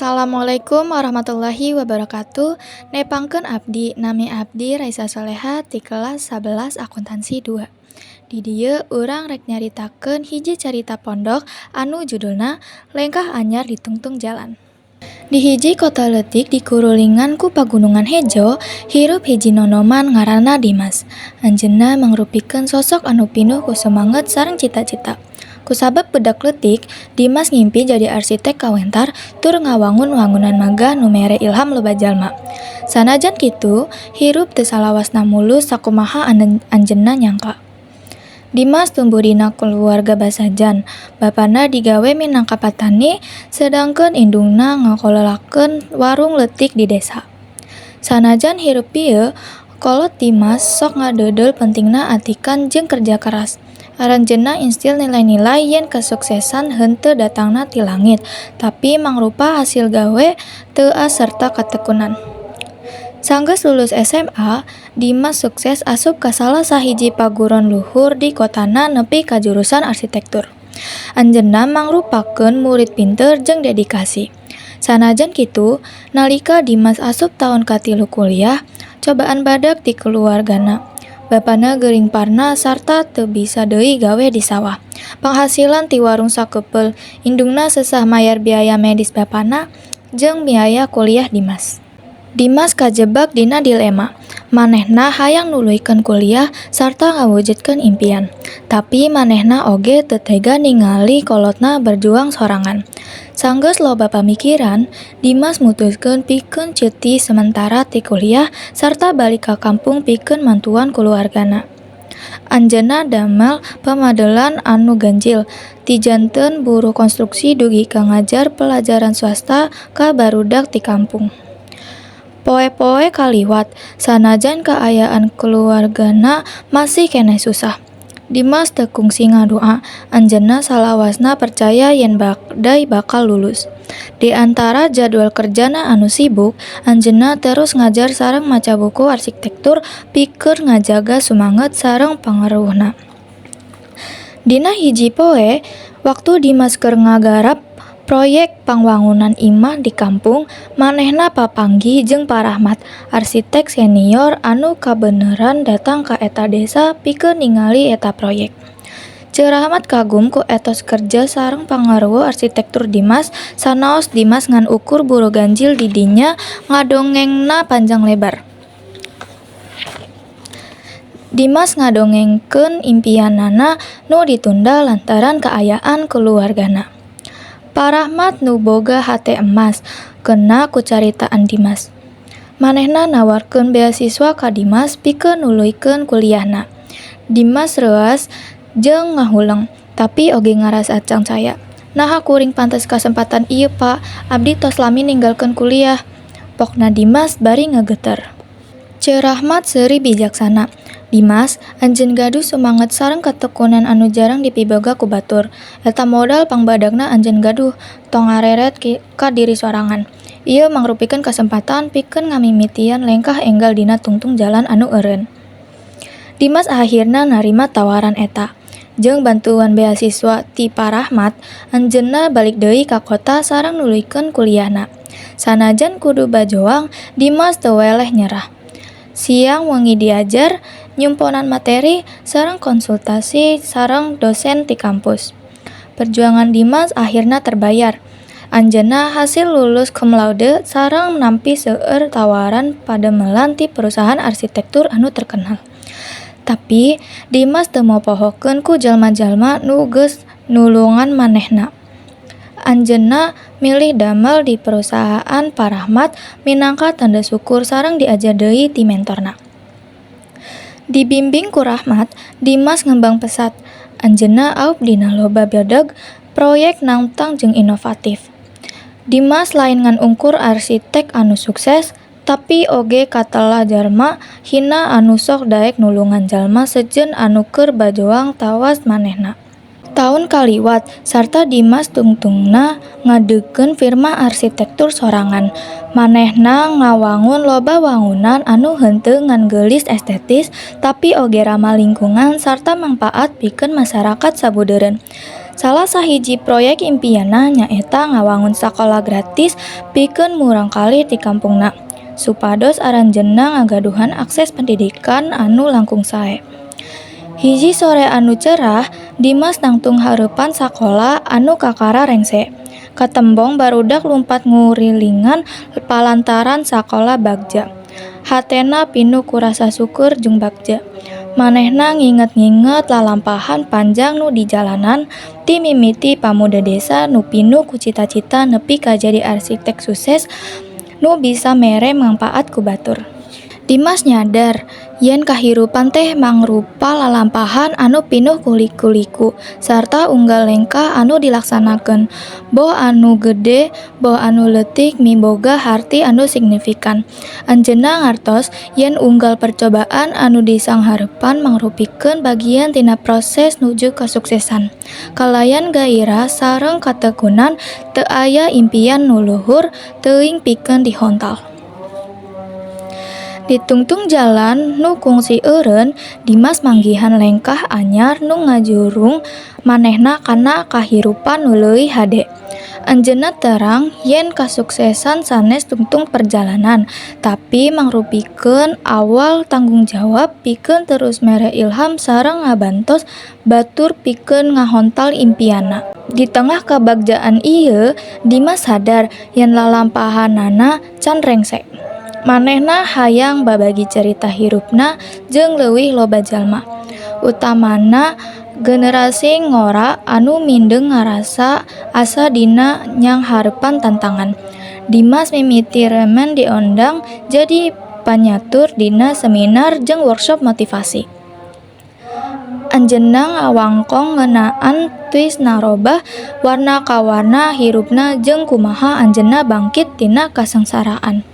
Assalamualaikum warahmatullahi wabarakatuh. Nepangkeun abdi, nami abdi Raisa Soleha ti kelas 11 Akuntansi 2. Di dieu urang rek nyaritakeun hiji carita pondok anu judulna Lengkah Anyar di Tungtung Jalan. Di hiji kota leutik dikurulingan ku pagunungan hejo, hirup hiji nonoman ngaranna Dimas. Anjeunna mangrupikeun sosok anu pinuh ku sumanget sareng cita-cita. Kusabab budak leutik, Dimas ngimpi jadi arsitek kawentar tur ngawangun wangunan megah nu mere ilham loba jalma. Sanajan kitu, hirup teu salawasna mulus sakumaha anjeunna nyangka. Dimas tumbuh dina kulawarga basajan, bapana digawe minangka patani, sedangkeun indungna ngakololakeun warung leutik di desa. Sanajan hirup kieu, kolot Dimas sok ngadeudeuh pentingna atikan jeung kerja keras. Aranjeunna instil nilai-nilai yen kasuksesan henteu datangna ti langit, tapi mangrupa hasil gawe teuas sarta katekunan. Sanggeus lulus SMA, Dimas sukses asup ka salah sahiji paguron luhur di kotana nepi ka jurusan arsitektur. Anjeunna mangrupakeun murid pinter jeung dedikasi. Sanajan kitu, nalika Dimas asup taun katilu kuliah, cobaan badag ti kulawargana. Bapana gering parna sarta teu bisa deui gawe di sawah. Panghasilan ti warung sakepeul, indungna sesah mayar biaya medis bapana jeung biaya kuliah Dimas. Dimas kajebak dina dilema, manehna hayang nuluykeun kuliah sarta ngawujudkeun impian, tapi manehna oge teu tega ningali kolotna berjuang sorangan. Sanggeus loba pamikiran, Dimas mutuskeun pikeun ceuti sementara ti kuliah sarta balik ka kampung pikeun mantuan kulawargana. Anjeunna damel pamadelan anu ganjil, ti janten buruh konstruksi dugi ka ngajar pelajaran swasta ka barudak ti kampung. Poe-poe kaliwat, sanajan kaayaan kulawargana masih keneh susah. Dimas teu kungsi ngadoa, anjeunna salawasna percaya yen badai bakal lulus. Di antara jadwal kerjana anu sibuk, anjeunna terus ngajar sareng maca buku arsitektur pikeun ngajaga sumanget sareng pangaruhna. Dina hiji poe, waktu Dimas keur ngagarap proyek pangwangunan imah di kampung, manehna papanggih jeung Pa Rahmat, arsitek senior anu kabeneran datang ka eta desa pikeun ningali eta proyek. Ceu Rahmat kagum ku etos kerja sareng pangaruh arsitektur Dimas, sanaos Dimas ngan ukur buruh ganjil di dinya ngadongengna panjang lebar. Dimas ngadongengkeun impianana nu ditunda lantaran kaayaan kulawargana. Pa Rahmat nu boga hate emas, kena ku caritaan Dimas. Manehna nawarkeun beasiswa ka Dimas pikeun nuluykeun kuliahna. Dimas reuas jeung ngahuleng, tapi oge ngarasa cangcaya. "Naha kuring pantes kasempatan ieu Pa, abdi tos lami ninggalkeun kuliah," pokna Dimas bari ngageter. Ceu Rahmat seuri bijaksana, "Dimas, anjeun gaduh sumanget sareng katekunan anu jarang dipiboga ku batur. Eta modal pangbadagna anjeun gaduh, tong ngareret ka diri sorangan. Ieu mangrupikeun kasempatan pikeun ngamimitian lengkah enggal dina tungtung jalan anu eureun." Dimas ahirna narima tawaran eta. Jeung bantuan beasiswa ti Pa Rahmat, anjeunna balik deui ka kota sareng nuluykeun kuliahna. Sanajan kudu bajoang, Dimas teu weleh nyerah. Siang wengi diajar, nyumponan materi, sareng konsultasi sareng dosen ti kampus. Perjuangan Dimas ahirna terbayar. Anjeunna hasil lulus cum laude sareng nampi seueur tawaran padamelan ti perusahaan arsitektur anu terkenal. Tapi, Dimas teu mopohokeun ku jalma-jalma nu geus nulungan manehna. Anjeunna milih damel di perusahaan Pa Rahmat minangka tanda syukur sareng diajar deui ti mentorna. Dibimbing ku Rahmat, Dimas ngembang pesat. Anjeunna aub dina loba bedeg proyek nangtang jeung inovatif. Dimas lain ngan ungkur arsitek anu sukses, tapi oge katelah jalma hina anu sok daek nulungan jalma sejen anu keur bajoang tawas manehna. Taun kaliwat, sarta Dimas tungtungna ngadegkeun firma arsitektur sorangan. Manehna ngawangun loba wangunan anu henteu ngan geulis estetis, tapi oge ramah lingkungan sarta mangpaat pikeun masarakat sabudeureun. Salah sahiji proyek impianna nyaeta ngawangun sakola gratis pikeun murangkalih di kampungna, supados aranjeunna ngagaduhan akses pendidikan anu langkung sae. Hiji sore anu cerah, Dimas nangtung hareupan sakola anu kakara rengse. Katembong barudak lumpat ngurilingan palantaran sakola bagja. Hatena pinuh ku rasa syukur jeung bagja. Manehna nginget-nginget lalampahan panjang nu dijalanan, ti mimiti pamuda desa nu pinuh ku cita-cita nepi ka jadi arsitek sukses nu bisa mere mangpaat ku batur. Dimas nyadar yen kahirupan teh mangrupa lalampahan anu pinuh ku liku-liku sarta unggal lengkah anu dilaksanakeun, boh anu gede boh anu leutik miboga harti anu signifikan. Anjeunna ngartos yen unggal percobaan anu disanghareupan mangrupikeun bagian tina proses nuju kasuksesan. Kalayan gairah sareng katekunan, teu aya impian nu luhur teuing pikeun dihontal. Di tungtung jalan nu kungsi eureun, Dimas manggihan lengkah anyar nu ngajurung manehna kana kahirupan nu leuwih hade. Anjeunna terang yen kasuksesan sanes tungtung perjalanan, tapi mangrupikeun awal tanggung jawab pikeun terus mere ilham sareng ngabantos batur pikeun ngahontal impianna. Di tengah kabagjaan ieu, Dimas sadar yen lalampahanana can rengse. Manehna hayang babagi carita hirupna jeung leuwih loba jalma, utamana generasi ngora anu mindeng ngarasa asa dina nyanghareupan tantangan. Dimas mimiti remen diondang jadi panyatur dina seminar jeung workshop motivasi. Anjeunna ngawangkong ngeunaan twist narobah warna kawarna hirupna jeung kumaha anjeunna bangkit tina kasangsaraan.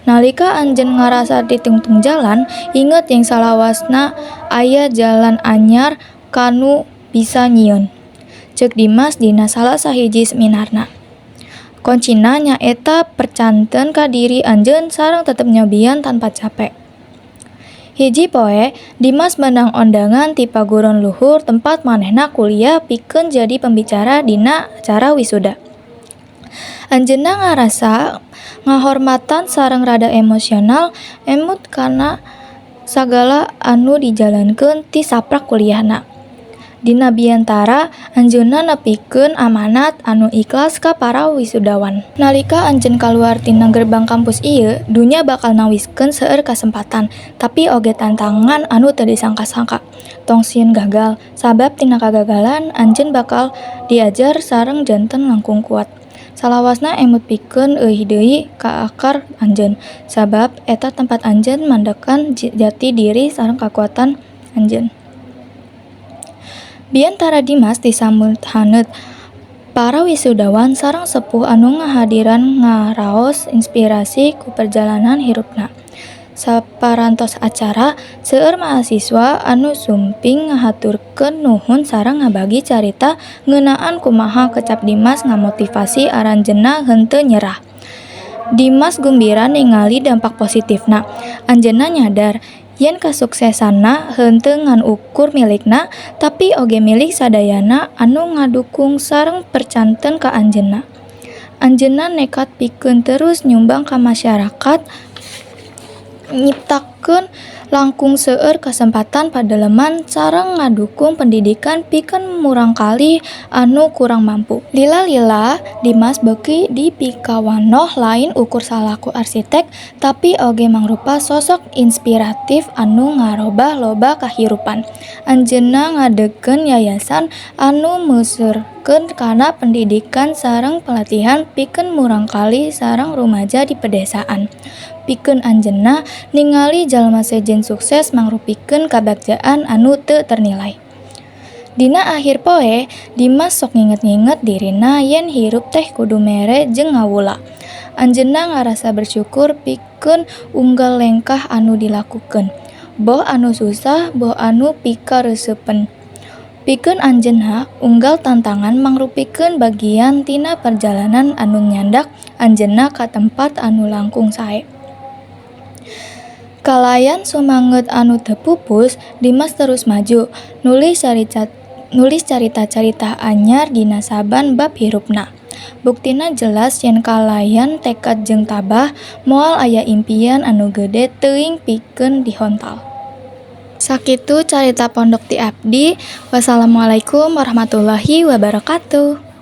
Nalika anjeun ngarasa di tungtung jalan, inget yen salawasna aya jalan anyar ka nu bisa nyieun, ceuk Dimas dina salah sahiji seminarna. Koncina nyaeta percanten ka diri anjeun sareng tetep nyobian tanpa cape. Hiji poe, Dimas meunang ondangan ti paguron luhur tempat manehna kuliah pikeun jadi pembicara dina acara wisuda. Anjeunna ngarasa ngahormatan sareng rada emosional emut kana sagala anu dijalankeun ti saprak kuliahna. Dina biantara, anjeunna nepikeun amanat anu ikhlas ka para wisudawan. Nalika anjeun kaluar tina gerbang kampus ieu, dunya bakal nawiskeun seueur kasempatan, tapi oge tantangan anu teu disangka-sangka. Tong sieun gagal, sabab tina kagagalan anjeun bakal diajar sareng janten langkung kuat. Salawasna emut pikeun euih deui ka akar anjeun, sabab eta tempat anjeun mandekan jati diri sareng kakuatan anjeun. Biantara Dimas disambut haneut para wisudawan sareng sepuh anu ngahadiran ngaraos inspirasi ku perjalanan hirupna. Saparantos acara, seueur mahasiswa anu sumping ngahaturkeun nuhun sareng ngabagi carita ngeunaan kumaha kecap Dimas ngamotivasi aranjeunna henteu nyerah. Dimas gumbira ningali dampak positifna. Anjeunna nyadar yen kasuksesanna henteu ngan ukur milikna, tapi oge milik sadayana anu ngadukung sareng percanten ka anjeunna. Anjeunna nekat pikeun terus nyumbang ka masyarakat, nyiptakeun langkung seueur kasempatan padaleman sareng ngadukung pendidikan pikeun murangkalih anu kurang mampu. Lila-lila Dimas beuki dipikawanoh lain ukur salaku arsitek, tapi oge mangrupa sosok inspiratif anu ngarobah loba kahirupan. Anjeunna ngadegkeun yayasan anu meuseurkeun kana pendidikan sareng pelatihan pikeun murangkalih sareng rumaja di pedesaan. Pikeun anjeunna, ningali jalma sejen sukses mangrupikeun kabagjaan anu teu ternilai. Dina akhir poe, Dimas sok nginget-nginget dirina yen hirup teh kudu mere jeung ngawula. Anjeunna ngarasa bersyukur pikeun unggal lengkah anu dilakukeun, boh anu susah boh anu pikareusepeun. Pikeun anjeunna, unggal tantangan mangrupikeun bagian tina perjalanan anu nyandak anjeunna ka tempat anu langkung sae. Kalayan sumanget anu teu pupus, Dimas terus maju, Nulis carita-carita anyar dina saban bab hirupna. Buktina jelas yen kalayan tekad jeung tabah, moal aya impian anu gede teuing pikeun dihontal. Sakitu carita pondok ti abdi. Wassalamualaikum warahmatullahi wabarakatuh.